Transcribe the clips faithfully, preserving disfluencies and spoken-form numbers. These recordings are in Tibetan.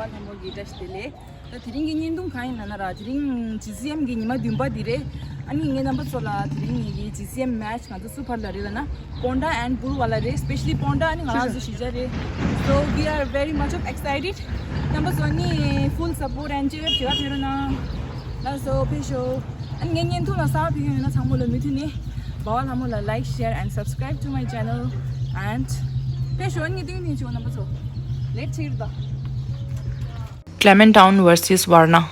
ལྷ་མོ་གི་བཀྲ་ཤིས་བདེ་ལེགས། ད་དེ་རིང་གི་བརྙན་ཐུང་གང་ཡིན་ལབ་ན་ར། དེ་རིང་ཇི་སི་ཨེམ་གི་ཉི་མ་བདུན་པ་འདི་རེད། ཨ་ནི་ངས་རྣམ་པ་ཚོ་ལ་དེ་རིང་ངེད་ཀྱི་ཇི་སི་ཨེམ་མེ་ཆི་ང་ཚོ་སུ་བར་ལ་རེད་ལབ་ན། Ponda and Buru བར་ལ་རེད། Specially Ponda ཨ་ནི་ང་རང་ཚོ་གཞིས་ཆགས་རེད། So we are very much of excited. རྣམ་པ་ཚོ་ནི་full support and cheer up བྱེད་པ་ཕེབས་རོགས་གནང་། ལགས་སོ། ཕེབས་ཤོག་ཨ་ནི་ངའི་བརྙན་ཐུང་ལ་གསར་པ་ཕེབས་མཁན་ཡོད་ན་ཚང་མ་ལ་མུ་མཐུད་ནས་འབའ་བ་ལྷ་མོ་ལ་like, share and subscribe to my channel and ཕེབས་ཤོག་ཨ་ནི་ངའི་སྟེང་ནས་བྱེད་འོ་རྣམ་པ་ཚོ། Let's cheer the Clement Town versus Varna.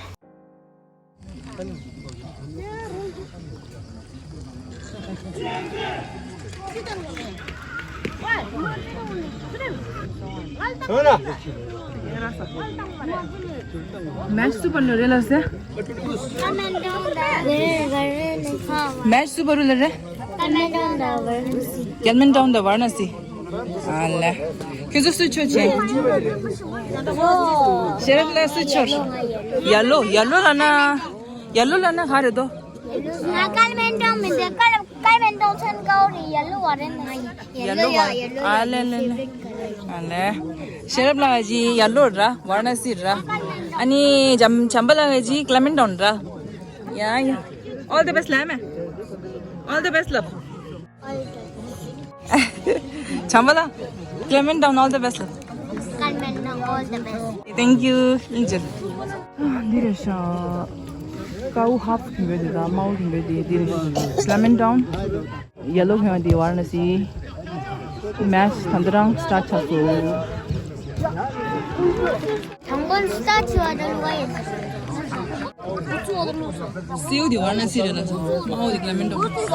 མེ་ཆི་སུ་བར་ལ་རེད་ལགས་སེ། མེ་ཆི་སུ་བར་ལ་རེད། Clement Town དང་Varanasi། Clement Town དང་Varanasi། ཨ་ལེ། ཁྱོད་ཚོ་སུ་ཆོག་བྱེད། ཤེས་རབ་ལ་སུ་ཆོག། Yellow། Yellow ལབ་ན། Yellow ལབ་ན་ག་རེད་དོ། ང་Clement Town མི་འདུག Clement Town མཚོན་ཀའོ་རེད། Yellow བ་རེད་ན། Yellow བ། ཨ་ལེ་ལེ་ལེ། ཨ་ལེ། ཤེས་རབ་ལགས་ཀྱི་Yellow ར། Varanasi ར། ཨ་ནི་བྱམས་བྱམས་པ་ལགས་ཀྱི་Clement Town ར། ཡ་ཡ། All the best ལབ་མེ། All the best ལབ། བྱམས་པ་ལགས། Clement Town all the best ལབ། Clement Town all the best། Thank you ལིང་ཅན། འདི་རེད་ཤག་ཀའུ་ཧབ་གིན་པའི་དེ་དང་མའོ་གིན་པའི་དེ་འདི་རེད། Clement Town། Yellow གིན་པའི་དེ་Varanasi། མེ་ཆི་ད་ལྟ་རང་སི་ཊར་ཊི་ཆགས་སོང་། དང་པོ་སི་ཊར་ཊི་བྱས་པ་དང་ལོ་ཡིན། སེའུ་དེ་Varanasi རེད་ལ། མའོ་དེ་Clement Town།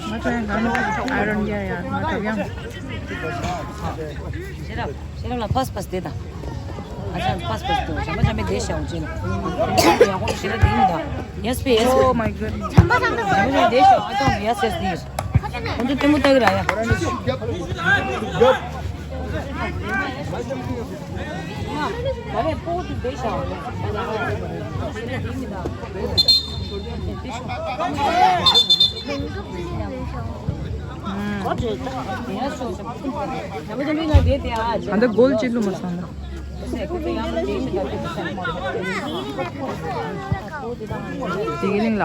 ང་ཚོ་ཡང་གང་ནས་ཨ་རོན་རྒྱ་ཡ་ང་ཚོ་ཡང་། ཤེས་རབ་ཤེས་རབ་ལ་ཕ་སི་ཕ་སི་དེ་དང་། ཨ་ཅག་ཕ་སི་ཕ་སི་དེ་བྱམས་པ་བྱམས་པའི་བདེ་ཤག་འོང་ཅེ་ན། ཡང་ཁོང་ཤེས་རབ་དེ་ཡིན་ད། Yes please yes please། Oh my god། བྱམས་པ་བྱམས་པའི་བདེ་ཤག་ཨ་ཅག་yes yes please། ཁོང་ཚོ་ལྟད་མོ་ལྟ་གི་ར་ཡ། ཨ་འདི་གོལ་ཅི་ལུ་མ་སང་ན། དེ་གི་ལིང་ལ།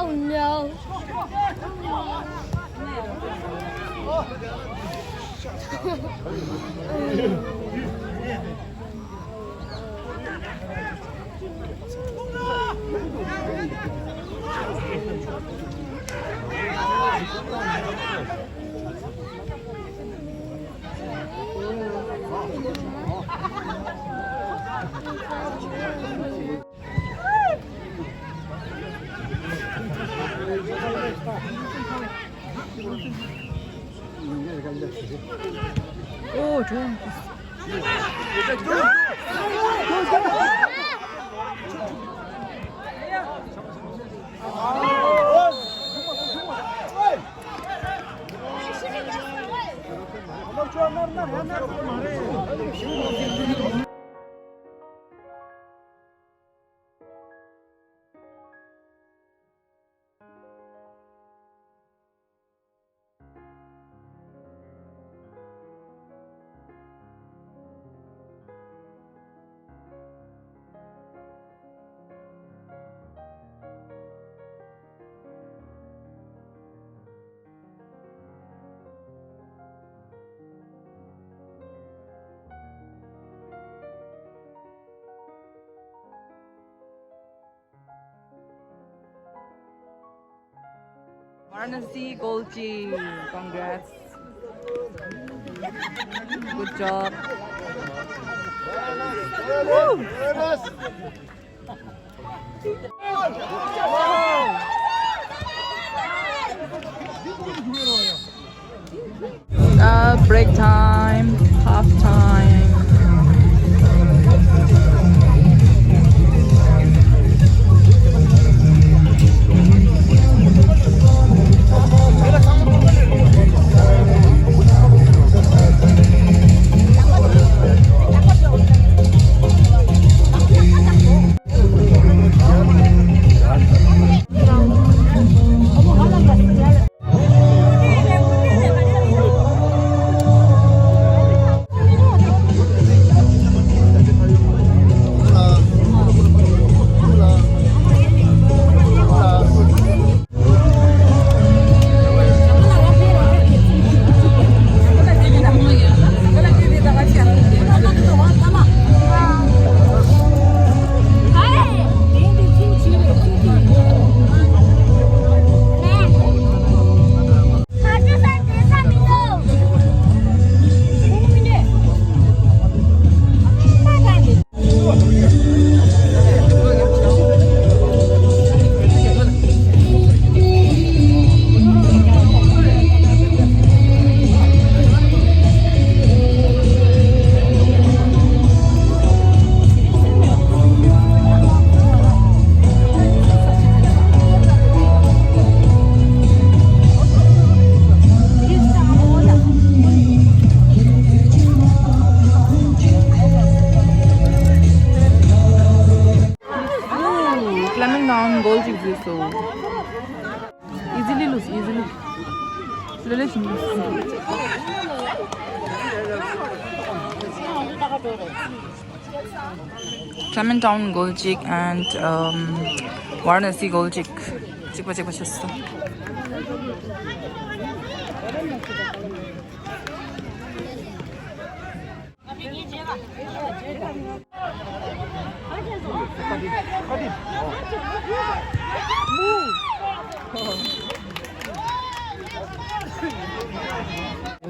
Oh no. Varanasi Golchik, congrats. Good job. Uh, break time, half time. Ooh, Clement Town goal chik juice so. Easily lose, easily. Lele chim lose. Clement Town goal chik and, um, Varanasi goal chik. Chik pa chik pa chas.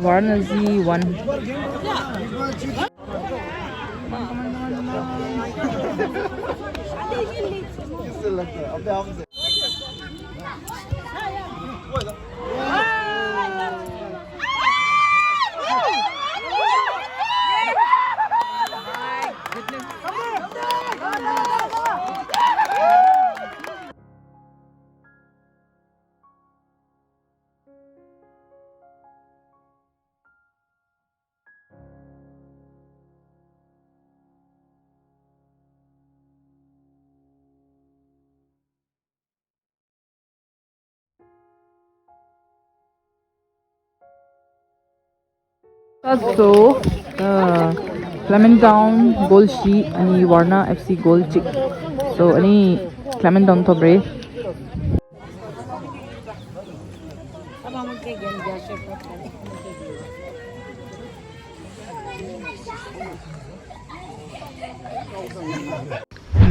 Varanasi one. So, uh, Clement Town goal བཞི, ཨ་ནི་Varna F C goal གཅིག། So, ཨ་ནི་Clement Town ཐོབ་རེད།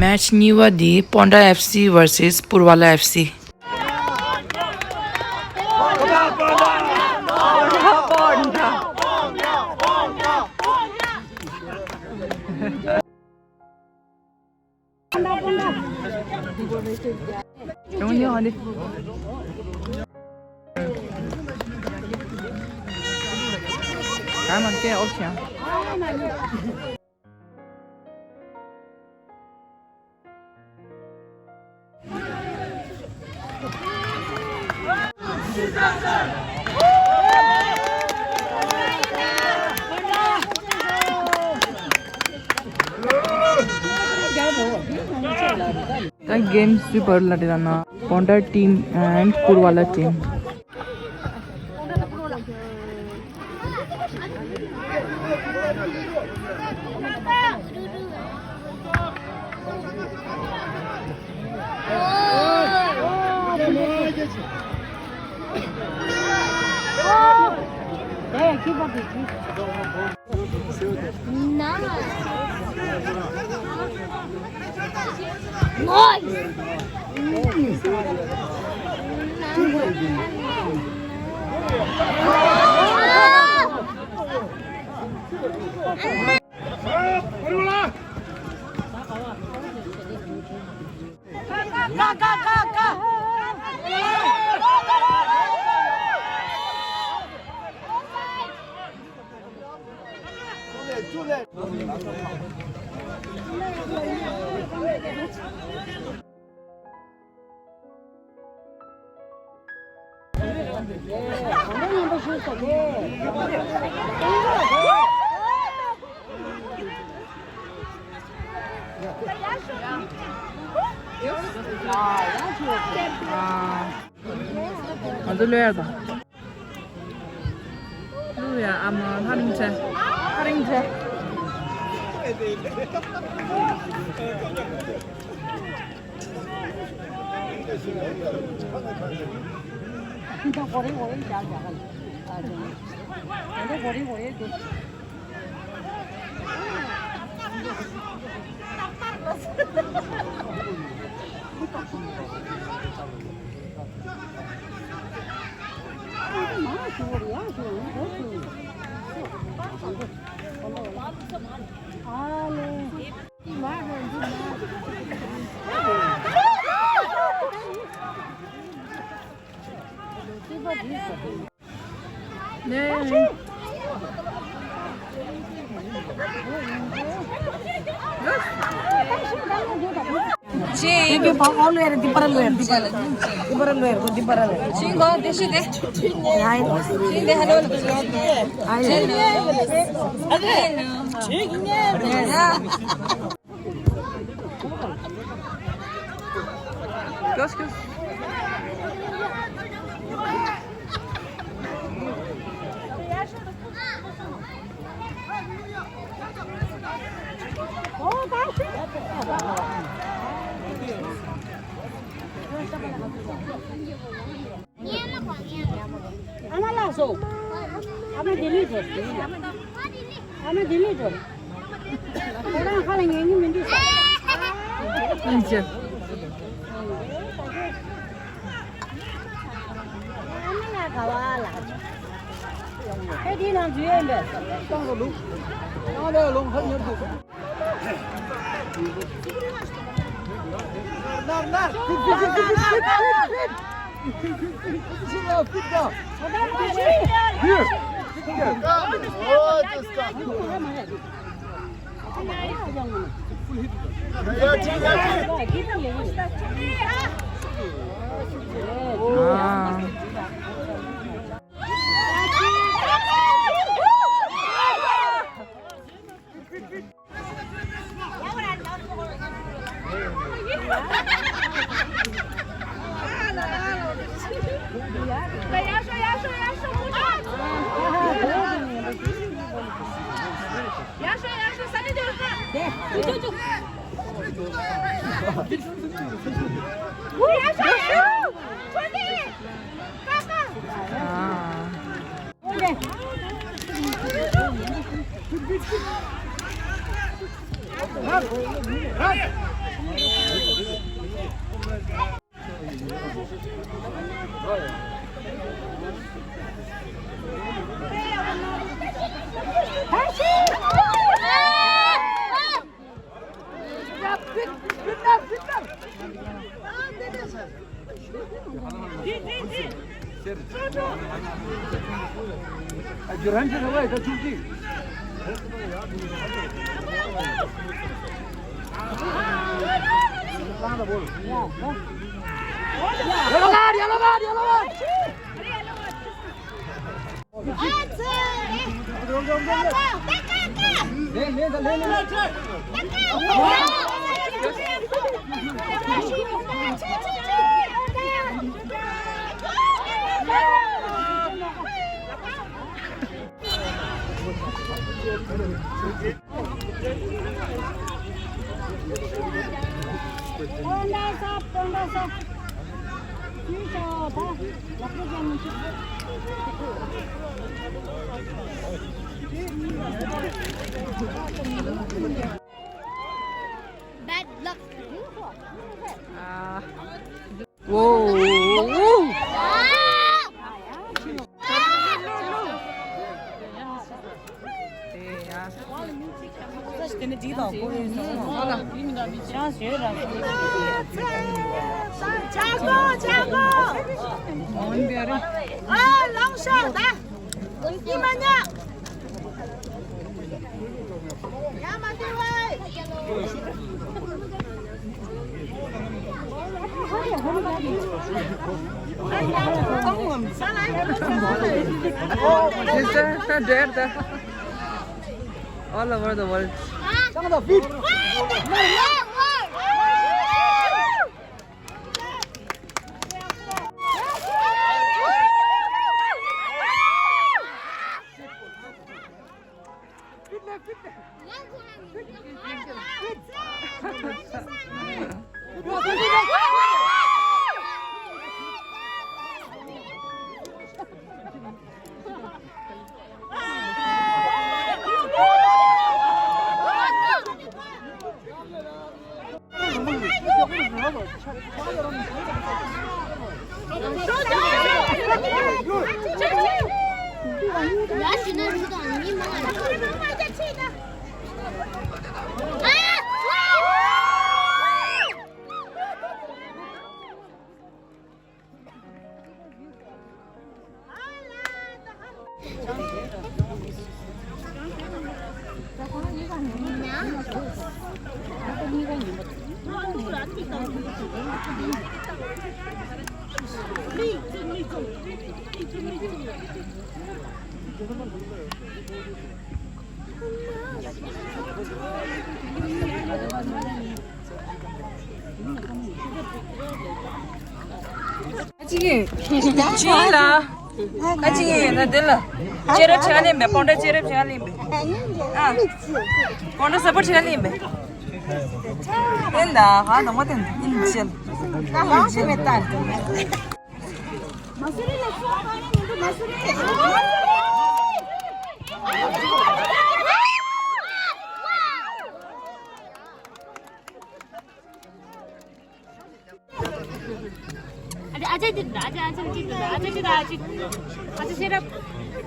Match གཉིས་པ་འདི་Ponda F C versus Purwala F C. ད་གེམ་སུའི་བར་ལ་དེ་ན་Ponda team and Purwala team. ང་ཚོ་ལོས་ཡ་དང་། ལོས་ཡ་ཨ་མ་ཧ་རིང་ཆེ། ཧ་རིང་ཆེ། ཨ་མ་ལགས་སོ། ཨ་མ་ལྡི་ལི་འགྲོ། ཨ་མ་ལྡི་ལི་འགྲོ། ཁོ་རང་ཁ་ལ་ཉན་གྱི་མི་འདུག་ཟེར། ཨ་མ་ལགས་ག་བ་ལ། ཕ་དེའི་ནང་འཛུལ་ཡོད་པས། ཏང་གི་ལུགས། ཏང་ལ་ལུང་ཁ་ཉར་དུ། ནར་ནར། ཕིད་ཕིད་ཕིད། ཕིད་ཕིད་ཕིད། ཕིད་ཕིད་ཕིད། ཕིད་ཕིད་ཕིད། ཨོ་ཙི་ཙི། Yellow card, yellow card, yellow card. Bad luck. Whoa. Sister, not there, there. All over the world. ཅི་ཡིན། ཅི་ཡིན་ལ། ཨ་ཅི་ཡིན་ན་དེ་ལ། ཅེ་རབ་ཆ་ལེན་པས། པོན་ཏྲ་ཅེ་རབ་ཆ་ལེན་པས། ཨ། པོན་ཏྲ་སབ་པོར་ཆ་ལེན་པས། དེ་ལ་ཧ་ནང་མ་དེ་ཡིན་ཅེ། ཨ་ཧ་ཅེ་མེ་ཏན། མ་སུ་རི་ལ་སུ་ཁ་ནས་མི་འདུག་མ་སུ་རི། ཨ་ཅེ་དེ་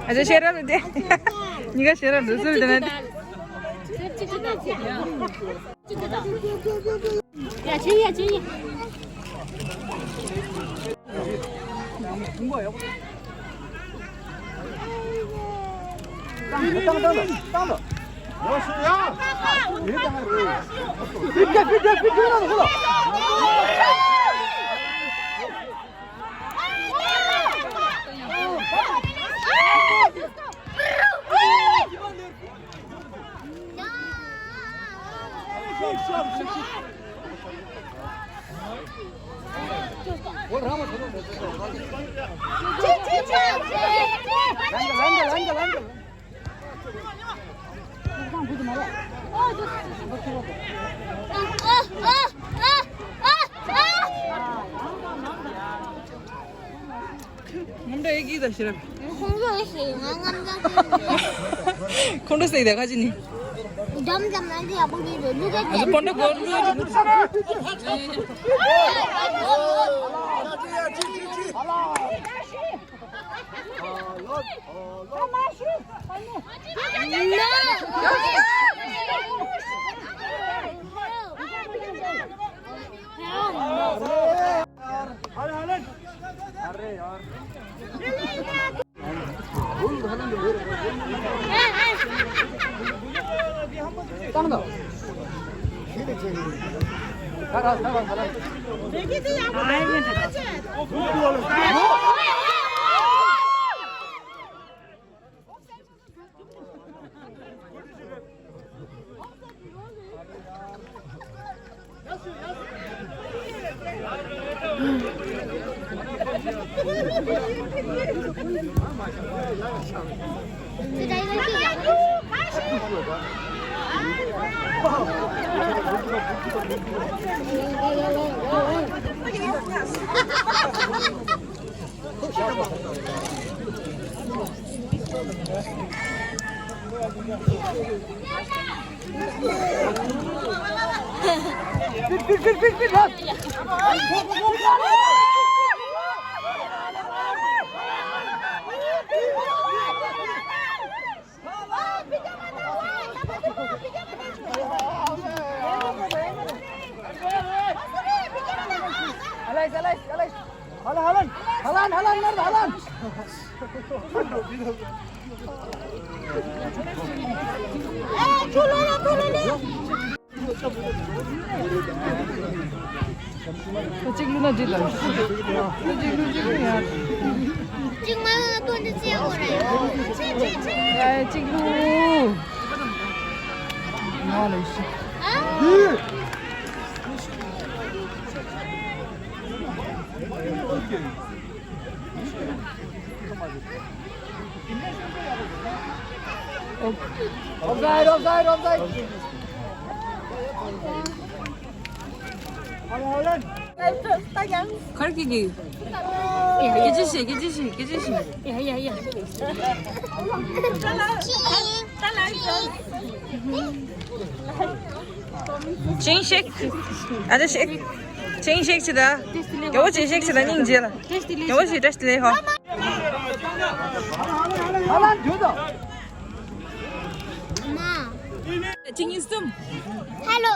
ཨ་ཅེ་ཤེས་རབ་རེད་དེ། གཉིས་ཀ་ཤེས་རབ་འདུག་ཟེར་དེ་ན། ཡ་ཆེ་ཡ་ཆེ་ཡ། ཁོང་ཁྲོ་ཡེ་གི་ད་ཤེས་རབ། ཁོང་ཁྲོ་ཡེ་ཤེས་ང་ངམ་ད་ཤེས། ཁོང་ཁྲོ་ཟེར་ད་ཁ་ཅི་ནི། འཇམ་འཇམ་ན་འདི་ཡག་པོ་གི་རེད། ལུག་ག་ཨ་ཟུ་པོ་འདྲ་གོ་ལུག་ག་ཅི་ནི། གཅིག་བླུགས་ན་འགྲིག་ལ། གཅིག་བླུགས་གཅིག་བླུགས་ཡ། གཅིག་མ་བླུགས་ན་དོན་འདི་ཅི་ཡོང་རེད། ཡ་གཅིག་བླུགས། ཡ་ལེ་ཤི། ཨ། Offside, offside, offside. ཁར་གི་གི། སྐད་ཆ་བཤད། སྐད་ཆ་བཤད། སྐད་ཆ་བཤད། ཡ་ཡ་ཡ། ཅིང་ཤེག་ཨ་ཅེ་ཤེག་ཅིང་ཤེག་ཅི་ད། རྒྱལ་པོ་ཅིང་ཤེག་ཅི་ད་སྙིང་རྗེ་ལ། རྒྱལ་པོ་ཅིང་བཀྲ་ཤིས་བདེ་ལེགས་ཧོ། ཅིང་ཡིན་སུམ། ཧེ་ལོ།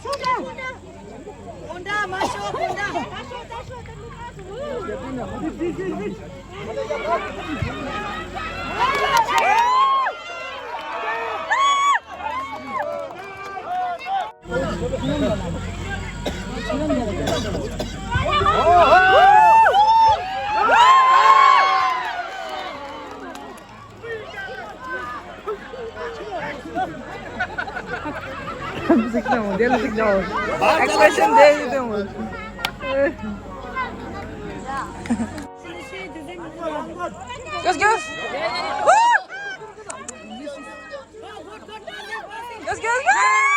གཟིགས་དང་དེ་ལ་གཟིགས་དང་། ཨེག་སི་པི་རེ་ཤན་དེ་ཡིན་དང་། གཟིགས་གཟིགས། གཟིགས་གཟིགས།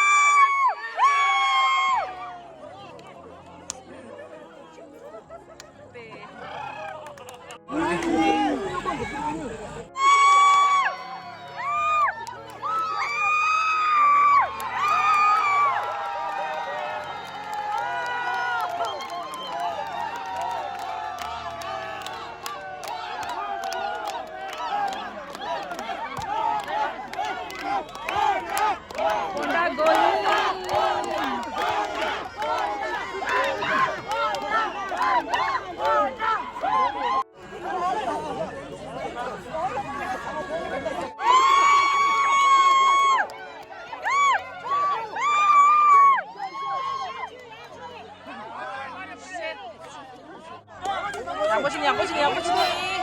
ཡག་པོ་བྱིན། ཡག་པོ་བྱིན། ཡག་པོ་བྱིན།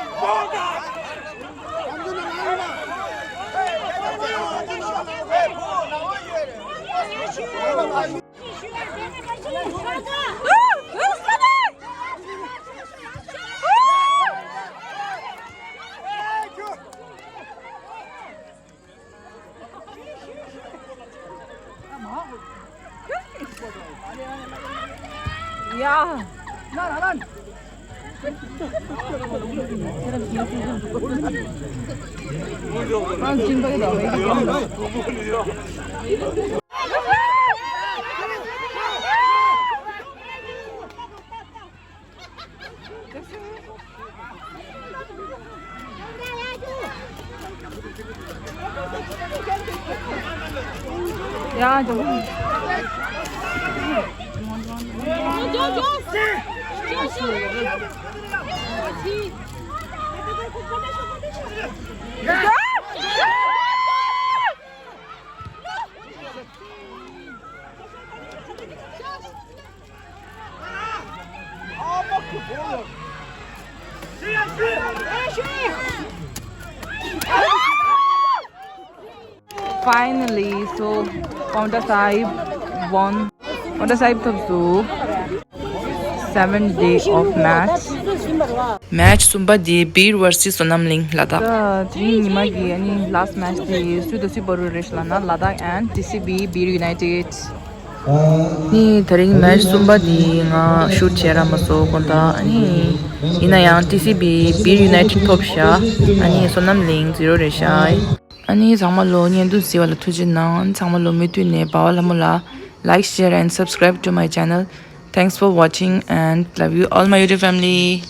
ཡ། ཡ། Finally, so Paonta Sahib won. Paonta Sahib ཐོབ་སོང་། Seventh day of match. Match གསུམ་པ་དེ་བིར versus Sonam Ling ལ་དྭགས། དེ་རིང་ཉི་མ་གི་ཨ་ནི་last match དེ་སུ་དང་སུ་བར་རེད་ལབ་ན་ལ་དྭགས་and T C B Birr United. ནི་དེ་རིང་match གསུམ་པ་དེ་ང་shoot བྱས་ར་མ་སོང་དགོངས་དག་ཨ་ནི་ཡིན་ན་ཡང་T C B Birr United ཐོབ་ཤག་ཨ་ནི་Sonam Ling zero རེད་ཤག་ཨ་ནི་ཚང་མ་ལོ་བརྙན་ཐུང་གཟིགས་པ་ལ་ཐུགས་རྗེ་གནང་། ཚང་མ་ལོ་མུ་མཐུད་ནས་འབའ་བ་ལྷ་མོ་ལ་like, share and subscribe to my channel. Thanks for watching and love you all my YouTube family.